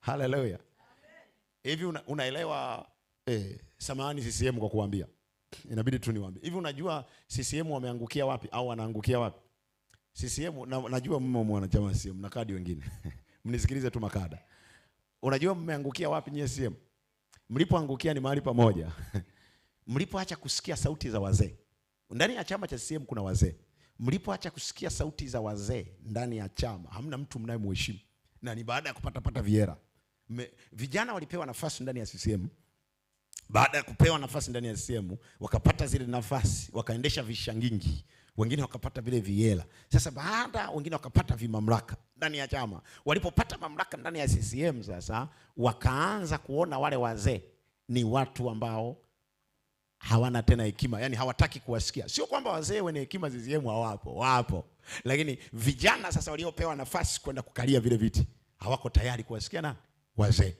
Haleluya. Hivi unaelewa samahani CCM kwa kuambia. Inabidi tu niwaambie. Hivi unajua CCM wameangukia wapi au wanaangukia wapi? CCM najua mmo mwanachama CCM na kadi wengine. Mnisikilize tu makada. Unajua mmeangukia wapi nyie CCM? Mlipoangukia ni mahali pamoja. Mlipoacha kusikia sauti za wazee. Ndani ya chama cha CCM kuna wazee. Mlipoacha kusikia sauti za wazee ndani ya chama, hamna mtu mnayemheshimu. Na ni baada ya kupata viera. Vijana walipewa nafasi ndani ya CCM. Baada ya kupewa nafasi ndani ya CCM, wakapata zile nafasi, wakaendesha vishangingi. Wengine wakapata vile viela. Sasa baada wengine wakapata vimamlaka ndani ya chama. Walipopata mamlaka ndani ya CCM sasa, wakaanza kuona wale wazee ni watu ambao hawana tena hekima, yani hawataki kuwasikia. Sio kwamba wazee wenye hekima CCM hawapo, wapo. Lakini vijana sasa waliopewa nafasi kwenda kukalia vile viti hawako tayari kuwasikia na wazee.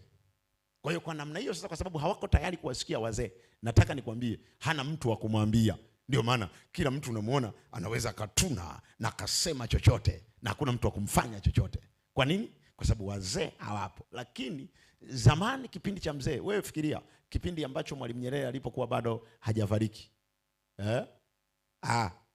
Kwa hiyo kwa namna hiyo sasa, kwa sababu hawako tayari kuwasikia wazee, nataka nikwambie hana mtu wa kumwambia. Ndio maana kila mtu unamuona anaweza akatuna na akasema chochote na hakuna mtu wa kumfanya chochote. Kwa nini? Kwa sababu wazee hawapo. Lakini zamani kipindi cha mzee, wewe fikiria kipindi ambacho Mwalimu Nyerere alipokuwa bado hajafariki.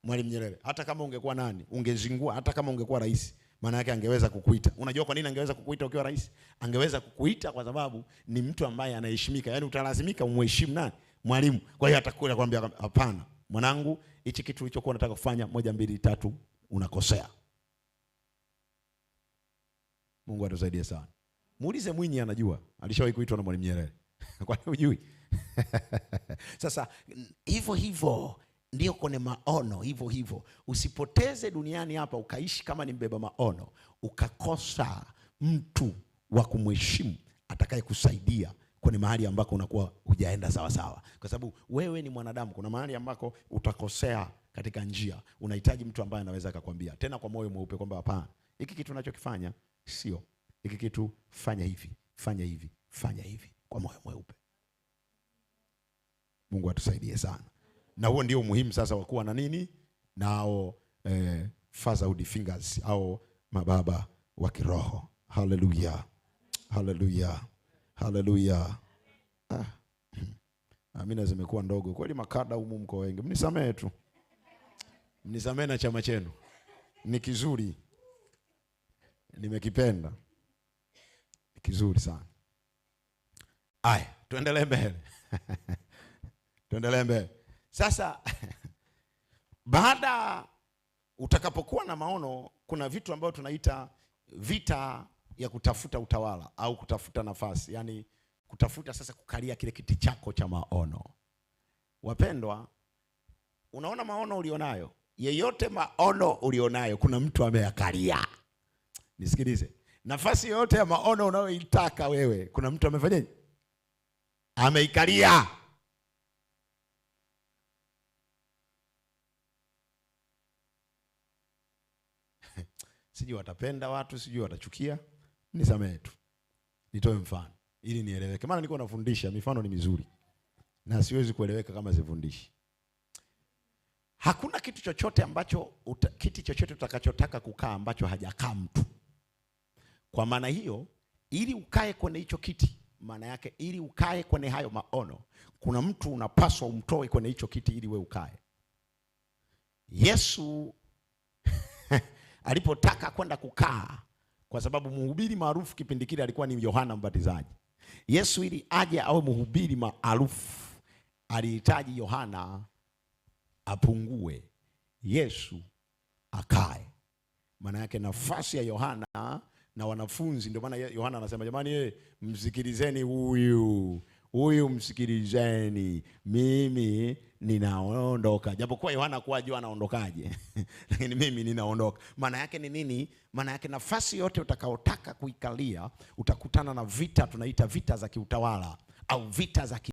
Mwalimu Nyerere, hata kama ungekuwa nani, ungezingua, hata kama ungekuwa rais, maana yake angeweza kukuita. Unajua kwa nini angeweza kukuita ukiwa rais? Angeweza kukuita kwa sababu ni mtu ambaye anaheshimika. Yaani utalazimika umheshimu nani? Mwalimu. Kwa hiyo atakuja kukwambia hapana, mwanangu, hichi kitu ulichokuwa unataka kufanya 1 2 3 unakosea. Mungu atusaidie sana. Muulize Mwinyi, anajua. Alishawahi kuitwa na Mwalimu Nyerere. Kwa nini hujui? Sasa hivyo hivyo ndio kwenye maono, hivyo hivyo. Usipoteze duniani hapa ukaishi kama ni mbeba maono, ukakosa mtu wa kumheshimu atakayekusaidia kwenye mahali ambako unakuwa hujaenda sawa sawa. Kwa sababu wewe ni mwanadamu, kuna mahali ambako utakosea katika njia. Unahitaji mtu ambaye anaweza akakwambia tena kwa moyo mweupe kwamba hapana, hiki kitu unachokifanya sio, hiki kitu fanya hivi, fanya hivi, fanya hivi, kwa moyo mweupe. Mungu atusaidie sana. Na huo ndio muhimu sasa wa kuwa na nini? Nao fatherhood fingers au mababa wa kiroho. Hallelujah. Hallelujah. Hallelujah. Amina zimekuwa ndogo. Kweli makada humu mko wengi. Mnisamee tu. Mnisamee na chama chenu. Ni kizuri. Nimekipenda. Ni kizuri sana. Aya, tuendelee mbele. Tuendelee mbele. Sasa baada utakapokuwa na maono, kuna vitu ambavyo tunaita vita ya kutafuta utawala au kutafuta nafasi, yani kutafuta sasa kukalia kile kiti chako cha maono. Wapendwa, unaona maono ulionayo, yeyote maono ulionayo kuna mtu ameyakalia. Nisikilize. Nafasi yote ya maono unayoitaka wewe, kuna mtu amefanyaje? Ameikalia. Sijui watapenda watu, sijui watachukia. Nisamehe tu. Nitoe mfano ili nieleweke. Maana niko nafundisha, mifano ni mizuri. Na siwezi kueleweka kama sifundishi. Hakuna kitu chochote ambacho kiti chochote utakachotaka kukaa ambacho hajakaa mtu. Kwa maana hiyo, ili ukae kwenye hicho kiti, maana yake ili ukae kwenye hayo maono, kuna mtu unapaswa umtoe kwenye hicho kiti ili we ukae. Yesu alipotaka kwenda kukaa, kwa sababu mhubiri maarufu kipindi kile alikuwa ni Yohana Mbatizaji. Yesu ili aje awe mhubiri maarufu, alihitaji Yohana apungue, Yesu akae. Maana yake nafasi ya Yohana na wanafunzi, ndio maana Yohana anasema jamani, msikilizeni huyu, huyu msikilizeni, mimi ninaondoka. Japokuwa Yohana hakuwa ajua anaondokaje, lakini mimi ninaondoka. Maana yake ni nini? Maana yake nafasi yote utakaotaka kuikalia utakutana na vita, tunaita vita za kiutawala au vita za